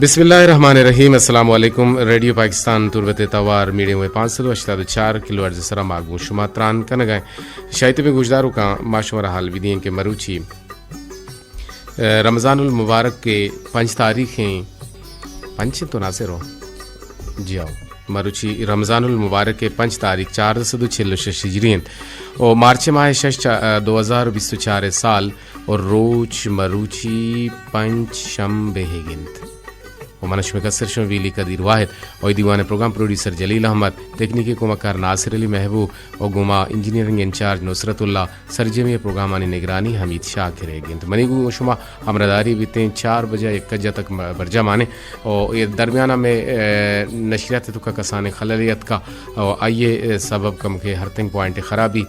بسم اللہ الرحمن الرحیم۔ السلام علیکم۔ ریڈیو پاکستان تربت ءِ توار میڈیم ویو پانچ سد و ہشتاد و چار کلو ہرٹز ءِ سرا ما گوں شما تران کنگ ءَ ایں۔ شاہی تبیں گوشداروکاں، ما شمارا حال بدئیں کہ مروچی، ءَ، رمضان المبارک ءِ پنچ تاریخ ایں۔ پنچ ایں تو ناصر ہو؟ جی ہاؤ۔ مروچی رمضان المبارک ءِ پنچ تاریخ چاردہ سد و چل و شش ہجری انت و مارچ ماہ ءِ شش چا-، ءَ، دو ہزار و بیست و چار ءِ سال و روچ مروچی پنچ شنبے ئیگ انت۔ و من شمئے کستر شمئے ویلی قدیر واحد و اے دیوان ءِ پروگرام پروڈیوسر جلیل احمد، تکنیکی کمکار ناصر علی محبوب و گوں ما انجینئرنگ انچارج نصرت اللہ، سرجمی ءِ پروگرامانی نگرانی حمید شاکر ئیگ انت۔ منی گوں شما ہمراہداری بیتیں چار بجہ یک بجہ تک م-، برجا مانیں۔ و اے درمیان ءَ مئے، ءَ، نشریات ءِ توکا کسانیں خللے اتکا و آئی ءِ سبب کمکے ہرتنگ پوائنٹ خرابی۔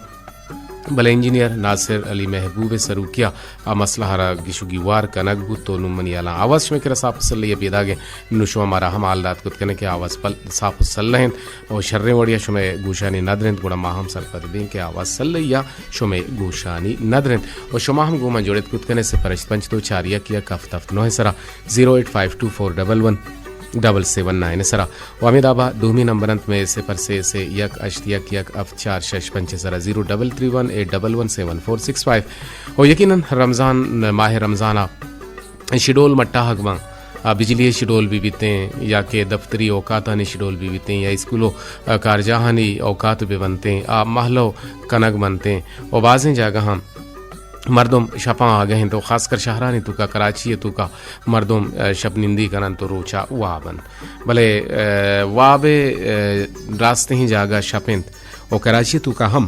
بلے انجینئر ناصر علی محبوب ءِ سروکی ءَ آ مسئلہ ءَ را گیش و گیوار کنگ بوت و نوں منی ہیالاں آواز شمئے کرا صاف و سلہی ءَ پیداگ انت۔ نوں شما مارا ہم حال دات کت کن ئے کہ آواز پل-، صاف و سلہ انت و شریں وڑے ءَ شمئے گوشانی ندر انت، گڑا ما ہم سرپد بیں کہ آواز سلہی ءَ شمئے گوشانی ندر انت و شما ہم گوں من جوڑ ات کت کن ئے صفر ہشت پنچ دو چار یک یک ہفت ہفت نو ءِ سرا، زیرو ایٹ فائیو ٹو فور ڈبل ون ڈبل سیون نائن ءِ سرا۔ و ہمے دابا دومی نمبر انت مئے صفر سے سے یک ہشت یک یک ہفت چار شش پنچ ءِ سرا، زیرو ڈبل تھری ون ایٹ ڈبل ون سیون فور سکس فائیو۔ و یقیناً رمضان، ماہ رمضان ءَ شیڈول مٹاہگ باں، آ، بجلی ءِ شیڈول بہ بیتیں یا کہ دفتری اوقاتانی شیڈول بہ بیتیں یا اسکول و، آ، کارجاہانی اوقات بہ بنتیں، آ مہلو کنگ بنتیں و بازیں جاگہاں مردم شپاں آگہ انت و خاص کر شہرانی توکا، کراچی ءِ توکا مردم، آ، شپ نندی کن انت و روچا واب انت۔ بلے، آ، واب ءِ، آ، راستیں جاگہ شپ انت و کراچی ءِ توکا ہم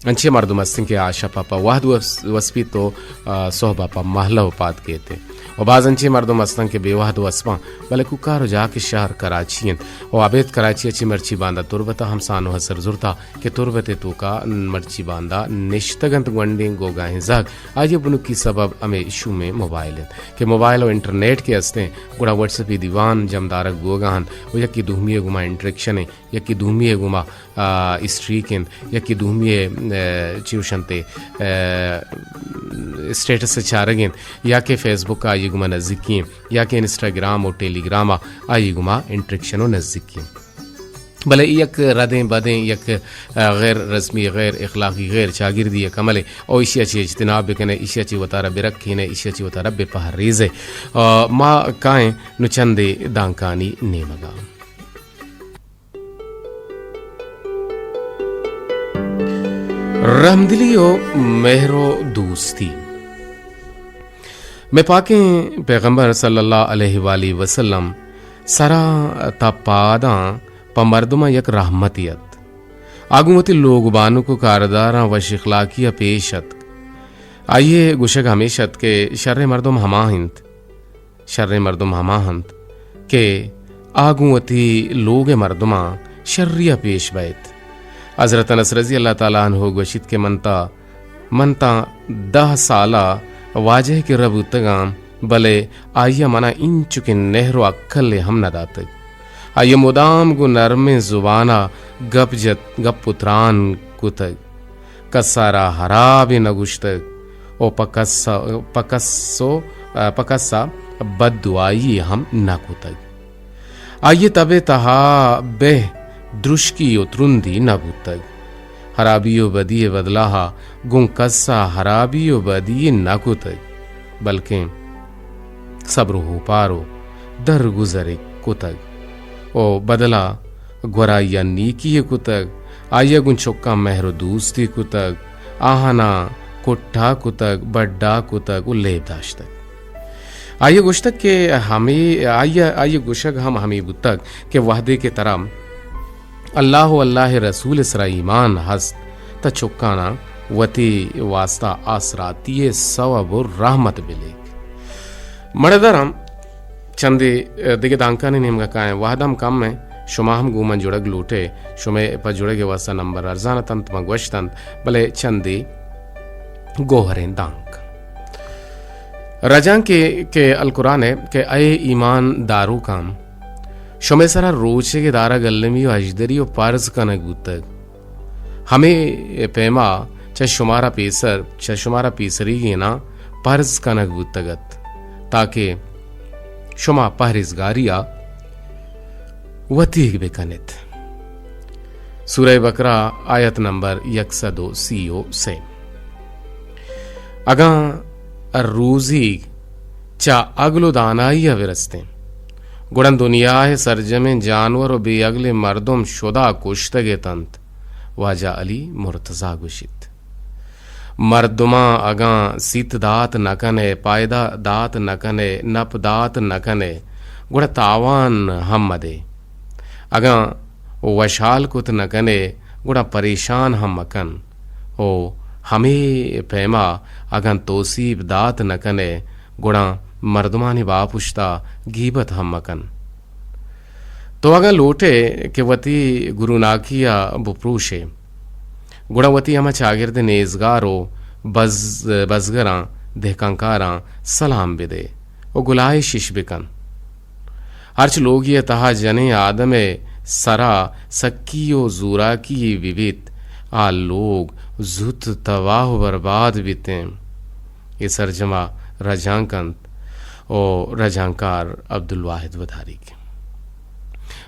انچیں مردم ہستیں کہ آ شپ ءَ پہ وہد وس-، وسپیت و، آ، سہب ءَ پہ مہلہ و پاد کیت۔ و باز انچیں مردم ہستاں کہ بے وہد وسپاں، بلے کوکار و جاک شہر کراچی انت۔ و ابید کراچی ءَ چہ مرچی باندا تربت ءَ ہم سانو ءَ سر زرتا کہ تربت ءِ توکا مرچی باندا نشتگ انت گونڈیں گوگاہیں زہگ۔ آئی ءِ بنکی سبب ہمے شومیں موبائل انت کہ موبائل و انٹرنیٹ کہ ہستیں، گڑا وٹس اپی دیوان جمدارگ بوگا انت و یکے دومی ءِ گوما انٹریکشن انت، یکے دومی ءِ گوما، آ، اسٹریک انت، یکے دومی ءِ، آ، چی گوشنت، آ، اسٹیٹس ءَ چارگ انت، یا کہ فیس بک آئی ءِ گوما نزیکی انت، یا کہ انسٹاگرام و ٹیلیگرام ءَ آئی ءِ گوما انٹریکشن و نزیکی انت۔ بلے اے یک ردیں بدیں، یک، آ، غیر رسمی، غیر اخلاقی، غیر چاگردی یک عملے۔ او ایشی ءَ چہ اجتناب بکن ئے، ایشی ءَ چہ وتارا برکین ئے، ایشی ءَ چہ وتارا بپہریز ئے۔ آ، ما کائیں نوں چندے دانکانی نیمگا۔ رحمدلی و مہر و دوستی۔ مئے پاکیں پیغمبر صلی اللہ علیہ وآلہ وسلم سرا تا پاداں پہ مردماں یک رحمتے ات۔ آ گوں وتی لوگ بانک و کارداراں وش اخلاقی ءَ پیش اتک۔ آئی ءِ گوشگ ہمیش ات کہ شریں مردم ہما انت، شریں مردم ہما انت کہ آ گوں وتی لوگ ءِ مردماں شری ءَ پیش بئیت۔ حضرت انس رضی اللہ تعالی عنہ گوشیت کہ من تا من تاں دہ سال ءَ واجہ ءِ کرا بوتگاں، بلے آئی ءَ من ءَ اینچکیں نہر و اکلے ہم نہ داتگ۔ آئی ءَ مدام گوں نرمیں زبان ءَ گپ جت، گپ و تران کتگ۔ کس ءَ را ہرابے نہ گوشتگ و پہ کس ءَ، پہ کس و، پہ کس ءَ بددعائی ہم نہ کتگ۔ آئی ءِ تب ءِ تہا بہ درشکی و ترندی نہ بوتگ۔ ہرابی و بدی ءِ بدلا ءَ گوں کس ءَ ہرابی و بدی نہ کتگ، بلکیں صبر و ہوپار و درگزرے کتگ و بدلا گورا آئی ءَ نیکی یے کتگ، آئی ءَ گوں چکاں مہر و دوستی کتگ، آہاناں کٹا کتگ، بڈا کتگ و لیب داشتگ۔ آئی ءَ گوشتگ کہ ہمے، آئی ءَ، آئی ءِ گوشگ ہم ہمے بوتگ کہ وہدے کہ ترا اللہ و اللہ ءِ رسول ءِ سرا ایمان ہست، تہ چکاناں وتی واسطہ آسراتی ءِ سوب و رحمت بلیک۔ مڑدراں چندے دگہ دانکانی نیمگا کائیں، وہد ہم کم ایں، شما ہم گوں من جڑگ لوٹ ئے، شمئے پہ جڑگ ءِ واسطہ نمبر ارزان اتنت، من گوشت انت، بلے چندے گوہریں دانک۔ رجانکے کہ القرآن ءِ کہ اے ایمان داروکاں، شمئے سرا روچگ ءِ دارگ المی و ہژدری و پرز کنگ بوتگ۔ ہمے پیما چہ شمارا پیسر، چہ شمارا پیسریگیناں پرز کنگ بوتگ ات، تاکہ شما پہریزگاری ءَ وتیگ بہ کن ات۔ سورہ بقرہ، آیت نمبر یک سد و سی و سے۔ اگاں روزیگ چہ عقل و دانائی ءَ برستیں، گڑا دنیا ءِ سرجمیں جانور و بے عقلیں مردم شدا کشتگ اتنت۔ واجہ علی مرتضی گوشیت، مردماں اگاں سیت دات نہ کن ئے، پائدہ دات نہ کن ئے، نپ دات نہ کن ئے، گڑا تاوان ہم مہ دے۔ اگاں وشحال کت نہ کن ئے، گڑا پریشان ہم مہ کن۔ او ہمے پیما اگاں توسیپ دات نہ کن ئے، گڑا مردمانی باپشتا گیبت ہم مہ کن۔ تو اگاں لوٹ ئے کہ وتی گروناکی ءَ بپروش ئے، گڑا وتی ہما چاگرد نیزگار و بز-، بزگراں، دہکانکاراں سلام بدے و گلائش اش بکن۔ ہرچ لوگے ءِ تہا جنیں آدم ءِ سرا سکی و زوراکی یے بہ بیت، آ لوگ زوت تباہ و برباد بیتیں۔ اے سرجما رجانک انت و رجانکار عبدالواحد وداریگ۔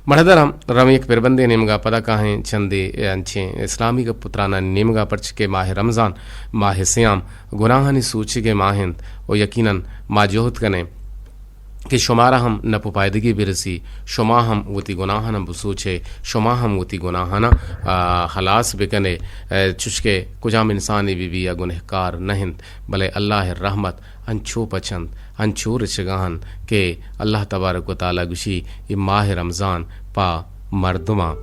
مڑدراں رویں یک پربندے نیمگا، پدا کاہیں چندے انچیں اسلامی گپ و ترانانی نیمگا، پرچکہ ماہ رمضان، ماہ صیام، گناہانی سوچگے ماہ انت و یقیناً ما جہد کنیں کہ شمارا ہم نپ و پائدگی برسی، شما ہم وتی گناہانا بسوچے، شما ہم وتی گناہانا، آ، خلاص بکنے، آ، چوشکہ کجام انسانے بہ بی یا گنہکار نہ انت، بلے اللہ ءِ رحمت انچو پچ انت، انچو رچگا انت کہ اللہ تبارک و تعالی گوشی، اے ماہ رمضان پہ مردماں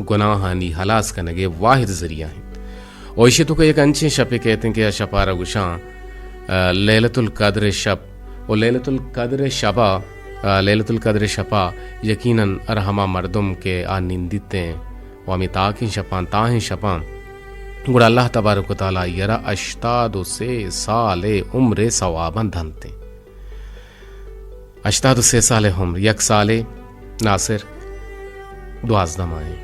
گناہانی ہلاس کنگ ءِ واحد ذریعہ انت۔ و ایشی توکا یک انچیں شپے کہتیں کہ آ شپارا گوشاں، آ، لیلۃ القدر شپ۔ و لیلۃ القدر شپا، آ، لیلۃ القدر شپا یقیناً ہر ہما مردم کہ آ نندیتیں و ہمے تاکیں شپاں، تاہیں شپاں، گڑا اللہ تبارک و تعالی آئی ءَ را ہشتاد و سے سال ءِ عمر ءِ ثواباں دنتیں۔ ہشتاد و سے سال ءِ عمر، یک سالے ناصر دوازدہ ماہیں۔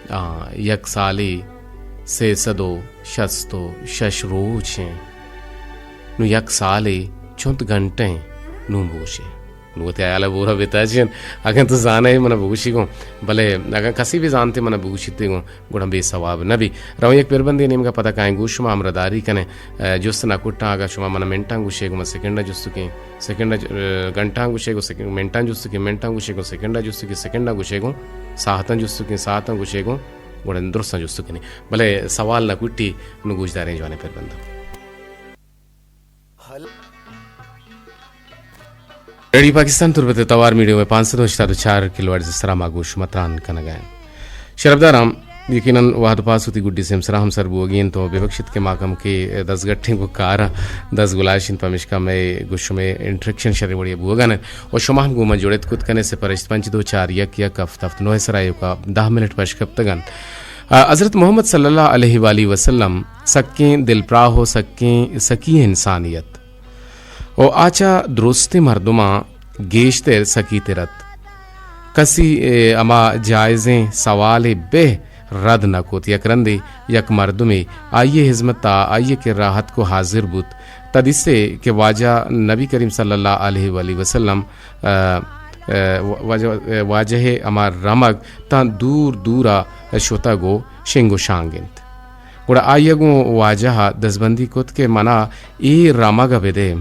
آ، یک سالے سے سد و شست و شش روچیں۔ نو یک سالے چنت گھنٹیں نوں بوشے۔ نوں وتی حیال ءَ بورا بتاچین، اگاں تو زانئے من ءَ بگوشی گوں، بلے اگاں کسی بھی زانتے من ءَ بگوشیتے گوں، گڑا بے ثواب نہ بی۔ رو یک پربندے نیمگا، پدا کائیں گوں شما ہمراہداری کنیں۔ اے، جست نہ کٹاں، اگاں شما من ءَ منٹاں گوشے گوں، من سیکنڈاں جست کیں، سیکنڈاں ج-، اے، گھنٹاں گوشے گوں، سیکنڈ-، منٹاں جست کیں، منٹاں گوشے گوں، سیکنڈاں جست کیں، سیکنڈاں گوشے گوں، ساعتاں جست کیں، ساعتاں گوشے گوں، گڑا درستاں جست کنیں۔ بلے سوال نہ کٹی، نوں گوشداریں جوانیں پربنداں۔ ریڈیو پاکستان تربت ءِ توار میڈیم ویو پانچ سد و ہشتاد و چار کلو ہرٹز ءِ سرا ما گوں شما تران کنگ ءَ ایں۔ شرپداراں، یقیناً وہد پاس وتی گڈی سیمسرا ہمسر بوگی انت و بہ بخشیت کہ ما کمکے دزگٹیں گوں کاراں دزگلاش انت، پمیشکا مئے گوں شمئے انٹریکشن شریں وڑی ءَ بوگا نہ انت و شما ہم گوں ما جڑت کت کنے، صفر ہشت پنچ دو چار یک یک ہفت ہفت نو ءِ سرا ایوکا دہ منٹ پش کپتگ انت۔ آ، حضرت محمد صلی اللہ علیہ وآلہ وسلم سکیں دلپراہ و سکیں سکی انسانے ات و آ چہ درستیں مردماں گیشتر سکی تر ات۔ کسی، اے، ہما جائزیں سوالے بہ رد نہ کت۔ یک رندے یک مردمے آئی ءِ ہزمت ءَ آئی ءِ کرا اتک و حاضر بوت، تاں دیستے کہ واجہ نبی کریم صلی اللہ علیہ وآلہ وسلم، آ، آ، واجہ، واجہ ءِ ہما رمگ تاں دور دور ءَ شتگ و شنگ و شانگ انت۔ گڑا آئی ءَ گوں واجہ ءَ دزبندی کت کہ منا اے رمگ ءَ بدے۔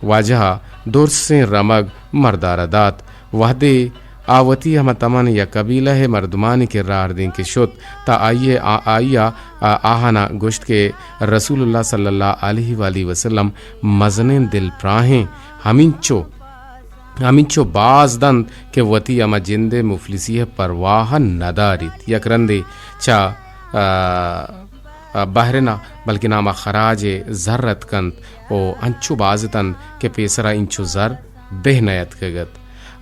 واجہ ءَ درسیں رمگ مرد ءَ را دات۔ وہدے آ وتی ہما تمن یا قبیلہ ءِ مردمانی کرا ہردینکے شت، تاں آئی ءَ آ-، آئی ءَ آ-، آہانا گوشت کہ رسول اللہ صلی اللہ علیہ وآلہ وسلم مزنیں دلپراہیں، ہمینچو ہمینچو باز دنت کہ وتی ہما جند ءِ مفلسی ءِ پرواہ ءَ نہ داریت۔ یک رندے چہ، آ، آ، بحرین ءَ بلکن ہما خراج ءِ زر اتکنت و انچو باز اتنت کہ پیسرا انچو زر بہ نہ اتکگ ات۔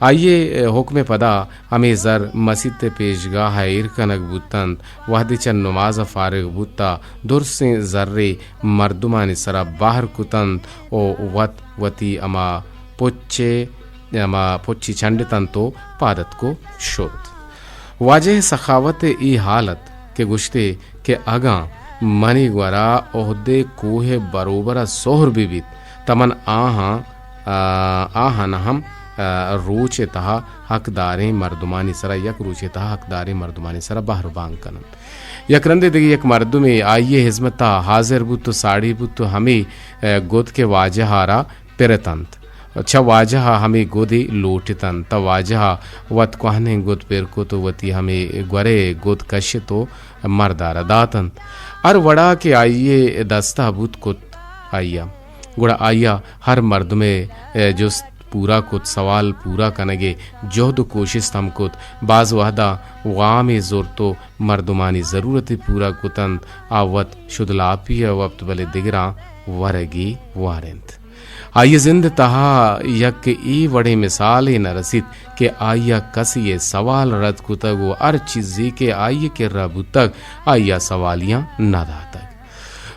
آئی ءِ حکم ءِ پدا ہمے زر مسیت ءِ پیشگاہ ءَ ایر کنگ بوتنت۔ وہدے چہ نماز ءَ فارغ بوت، درسیں زرے مردمانی سرا بہر کتنت و وت وتی ہما پچ ءَ ہما پچی چنڈتنت و پاد اتک و شت۔ واجہ ءِ سخاوت ءِ اے حال ات کہ گوشتے کہ اگاں منی گورا احد ءِ کوہ ءِ بروبر ءَ سہر بہ بیت، تاں من آہاں، آ، آہان ہم، آ، روچ ءِ تہا حقداریں مردمانی سرا، یک روچ ءِ تہا حقداریں مردمانی سرا بہر بانگ کننت۔ یک رندے دگہ یک مردمے آئی ءِ ہزمت ءَ حاضر بوت و ساڑی بوت و ہمے، آ، گد کہ واجہ ءَ را پرتنت۔ چہ واجہ ءَ ہمے گدے لوٹتنت۔ تہ واجہ ءَ وت کوہنیں گد پر کت و وتی ہمے گورے گد کشت و مرد ءَ را داتنت۔ ہر وڑا کہ آئی ءِ دست ءَ بوت کت آئی ءَ۔ گڑا آئی ءَ ہر مردم ءِ، اے، جست پورا کت، سوال پورا کنگ ءِ جہد و کوشست ہم کت۔ باز وہدا وامے زرت و مردمانی ضرورت پورا کتنت، آ وت شدلاپی ءَ وپت، بلے دگراں ورگی وارنت۔ آئی ءِ زند ءِ تہا یک اے وڑیں مثالے نہ رسیت کہ آئی ءَ کسی ءِ سوال رد کتگ و ہر چیزے کہ آئی ءِ کرا بوتگ، آئی ءَ سوالیاں نہ داتگ۔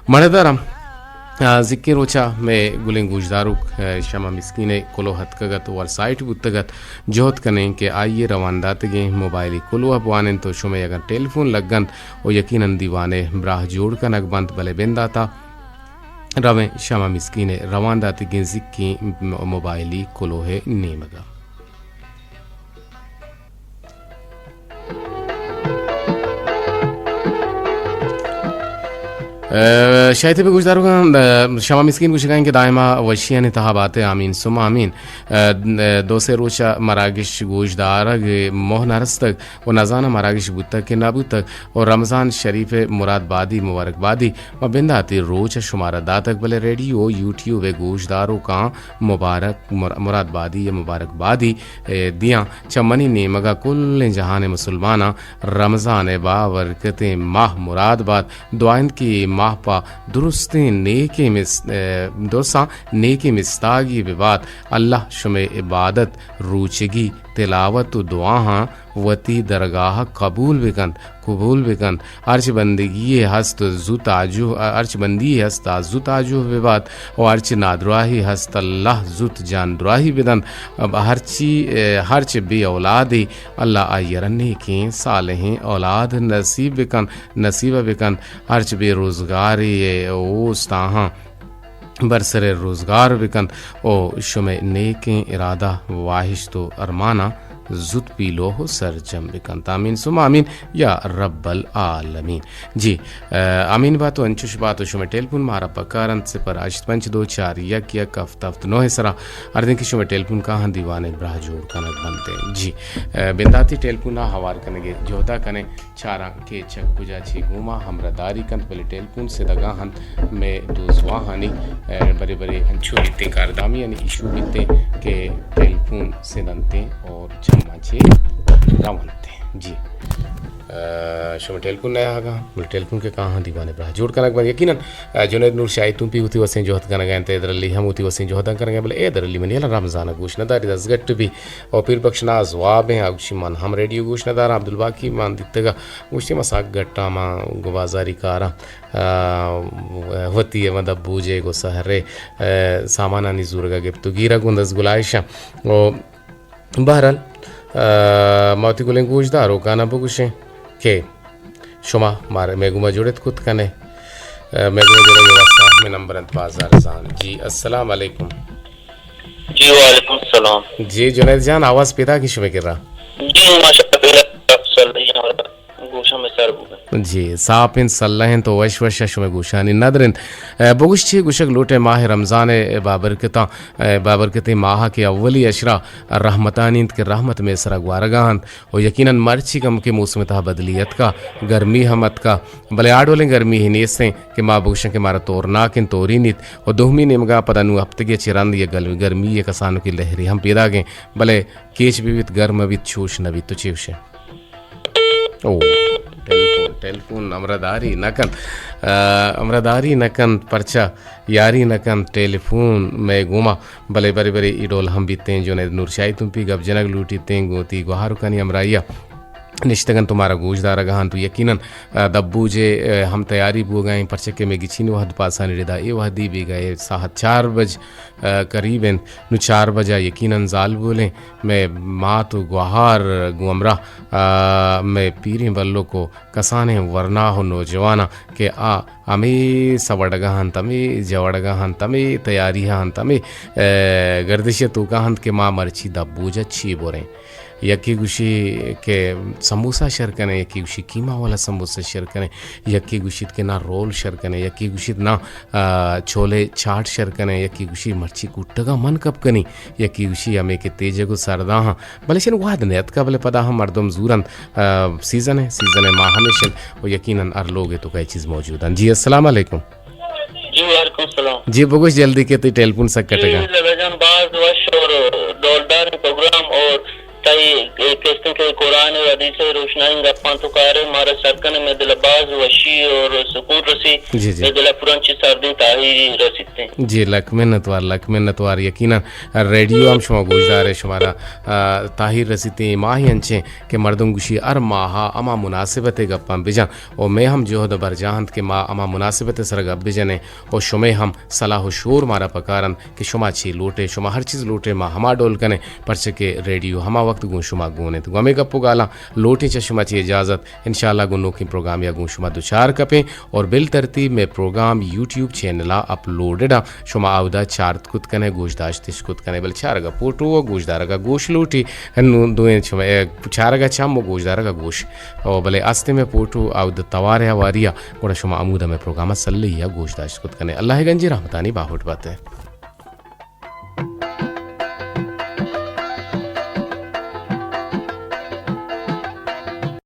مڑداراں، آ، زکیں روچا مئے گلیں گوشداروک، آ، شمع مسکین ءِ کلوہ اتکگ ات، ویب سائٹ بوتگ ات، جہد کنیں کہ آئی ءِ روان داتگیں موبائلی کلوہ بواننت و شمئے اگاں ٹیلیفون لگنت و یقیناً دیوان ءِ براہ جوڑ کنگ بنت، بلے بنداتا رویں شمع مسکین ءِ روان داتگیں زکیں م-، موبائلی کلوہ ءِ نیمگا۔ اے، شاید بہ گوشداروکاں، اے، شمع مسکین گوشگا ایں کہ دائما وشیانی تہا باتے، آمین ثم آمین۔ اے، دو سے روچا مراگش گوشدارگ موہ نہ رستگ و نزاناں مراگش بوتگ کہ نہ بوتگ و رمضان شریف ءِ مراد بادی، مبارک بادی ما بنداتی روچ شمارا داتگ، بلے ریڈیو، یوٹیوب ءِ گوشداروکاں مبارک، مر-، مراد بادی یا مبارک بادی، اے، دیاں۔ چہ منی نیمگا کلیں جہان ءِ مسلماناں رمضان ءِ بابرکتیں ماہ مراد بات۔ دعا انت کہ اے ماہ پہ درستیں نیکیں مس-، اے، درستاں نیکیں مستاگی بہ بات۔ اللہ شمئے عبادت، روچگی، تلاوت و دعاہاں وتی درگاہ ءَ قبول بکنت، قبول بکنت۔ ہرچ بندگی یے ہست زوت آجو، ہرچ بندی یے ہست آ زوت آجو ببات و ہرچ نادراہی ہست اللہ زوت جان دراہی بدنت۔ ہرچی، ہرچ بے اولادے اللہ آئی ءَ را نیکیں صالحیں اولاد نصیب بکنت، نصیب بکنت۔ ہرچ بے روزگارے اوست آہاں بر سر روزگار بکنت و شمئے نیکیں ارادہ، واہشت و ارماناں زوت پیلو و سرجم بکنت۔ آمین ثم آمین یا رب العالمین۔ جی، اے، آمین بات و انچوش بات و شمئے ٹیلیفون مارا پکار انت، صفر ہشت پنچ دو چار یک یک ہفت ہفت نو ءِ سرا۔ ہر دن کہ شمئے ٹیلیفون کاہاں دیوان ءِ براہ جوڑ کنگ بنت۔ جی، اے، بنداتی ٹیلیفون ءَ ہوار کنگ ءِ جہدا کنیں۔ چاراں کہ چہ کجا چے گوما ہمراہداری کنت، بلے ٹیلیفون سدگا انت مئے دوزواہانی، اے، برے برے انچو بیتیں کاردامیانی ایشو بیتیں کہ ٹیلیفون سدنتیں اور چما چے رونتیں۔ جی۔ اے، شما ٹیلیفون نہ آگا، بلے ٹیلیفون کہ کاہاں دیوان ءِ براہ جوڑ کنگ بنت۔ یقیناً، اے، جنید نور شاہی تمپی وتی وسیں جہد کنگا انت، حیدر علی ہم وتی وسیں جہداں کنگا، بلے حیدر علی منی الان رمضان گوش نہ داری، دزگٹ بی۔ او پیر بخش ناز واب ایں، آ گوشی من ہم ریڈیو گوش نہ داراں، عبدالباقی من دیتگا گوشتی، ما ساگ گٹا، ما گو بازاری کاراں، آ، وتی ءَ مطلب بوجے گو سہرے، آ، سامانانی زورگا گپت و گیرا گوں دست گلائشاں۔ و بہرحال، آ، ما وتی گلیں گوشداروکانا بگوشیں کہ شما مارا مئے گوما جڑت کت کنے۔ آ، مئے گوما جڑگ ءِ واسطہ مئے نمبر انت بازار زان۔ جی، السلام علیکم۔ جی، وعلیکم السلام۔ جی، جنید جان، آواز پیداک ایں شمئے کرا؟ جی، ماشاءاللہ، سلام علیکم۔ گوشاں مئے سر بوگ ءَ۔ جی، ساپ انت، سلہ انت و وش وش ءَ شمئے گوشانی ندر انت۔ اے، بگوش چے گوشگ لوٹ ئے ماہ رمضان ءِ بابرکتاں، اے، بابرکتیں ماہ کہ اولی عشرہ رحمتانی انت کہ رحمت مئے سرا گوارگا انت و یقیناً مرچی کم کہ موسم ءِ تہا بدلی اتکا، گرمی ہم اتکا، بلے آ ڈولیں گرمی ہی نیست انت کہ ما بگوشاں کہ مارا تورناک انت، تورینیت و دومی نیمگا پدا نوں ہفتگے چہ رند یک گل-، گرمی ءِ کسانکیں لہرے ہم پیداگ انت، بلے کیچ بہ بیت، گرم بہ بیت، چوش نہ بیت۔ تو چے گوش ئے؟ او، ٹیلیفون، ٹیلیفون ہمراہداری نہ کنت۔ آ، ہمراہداری نہ کنت، پرچا یاری نہ کنت ٹیلیفون مئے گوما، بلے برے برے ای ڈول ہم بیتیں۔ جنید نور شاہی تمپی گپ جنگ لوٹیتیں گوں وتی گوہاروکانی ہمراہیا۔ نشتگ انت و مارا گوش دارگ ءَ انت و یقیناً، آ، دبوج ءِ، آ، ہم تیاری بوگ ءَ انت، پرچہ کہ مئے گچین وہد پاسانی ردا اے وہدی بیگاہ ءِ ساعت چار بج، آ، قریب انت۔ نوں چار بج ءَ یقیناً زالبولیں مئے مات و گوہار گوں ہمراہ، آ، مئے پیریں بلک و کسانیں ورنا و نوجواناں کہ آ ہمے سوڑگ ءَ انت، ہمے جوڑگ ءَ انت، ہمے تیاری ءَ انت، ہمے، آ، گردش ءِ توک ءَ انت کہ ما مرچی دبوج ءَ چی بریں۔ یکے گوشی کہ سموسہ شر کنیں، یکے گوشی قیمہ والا سموسہ شر کنیں، یکے گوشیت کہ نا رول شر کنیں، یکے گوشیت نا، آ، چھولے چاٹ شر کنیں، یکے گوشی مرچی کٹگا من کپ کنی، یکے گوشی ہمے کہ تیجگ و سرداں ہاں۔ بلے شن وہد نیتکا، بلے پدا ہم مردم زورن، آ، سیزن ہے، سیزن ہے، ما ہمیشن و یقیناً ہر لوگ تو کئی چیز موجود ہیں۔ جی، السلام علیکم۔ جی، وعلیکم السلام۔ جی، بگوش جلدی کہ تئی ٹیلیفون سک کٹگا۔ جی، لگا جان، باز وش اور ڈولدار پروگرام اور تئی کہتے کہ قرآن اور حدیث روشنائی گپاں تو کارے مارا سرکن میں دل باز وشی اور سکون رسی۔ جی، جی۔ میں دل پورن چی سردیں تاہی رسیتے۔ جی، لک منت وار، لک منت وار۔ یقیناً ریڈیو ہم شما گوشدار ہے، شمارا، آ، تاہیر رسیتے۔ ماہی انچیں کہ مردم گوشی ہر ماہا ہما مناسبت گپاں بجان۔ و مئے ہم جہد برجاہ انت کہ ما ہما مناسبت ء سرا گپ بجنیں و شمئے ہم صلاح و شور مارا پکار انت کہ شما چے لوٹے، شما ہر چیز لوٹے، ما ہما ڈول کنیں، پرچہ کہ ریڈیو ہما وقت گوں شما گون انت۔ گوں ہمے گپ و گالاں لوٹیں چہ شما چے اجازت، انشاءاللہ گوں نوکیں پروگرامے ء گوں شما دوچار کپیں اور بالترتیب مئے پروگرام یوٹیوب چینل ء اپلوڈڈ انت، شما اودا چارت کت کنے، گوشداشتش کت کنے، بلے چارگ ء پوٹو و گوشدارگ ء گوش لوٹی، نوں دوئیں شما، اے، چارگ ء چم و گوشدارگ ء گوش۔ او بلے استیں مئے پوٹو اود توار ء ہواری ء، گڑا شما ہمود ء مئے پروگرام ء سلہی ء گوشداشت کت کنے۔ اللہ ء گنجیں رحمتانی باہوٹ بات ئے۔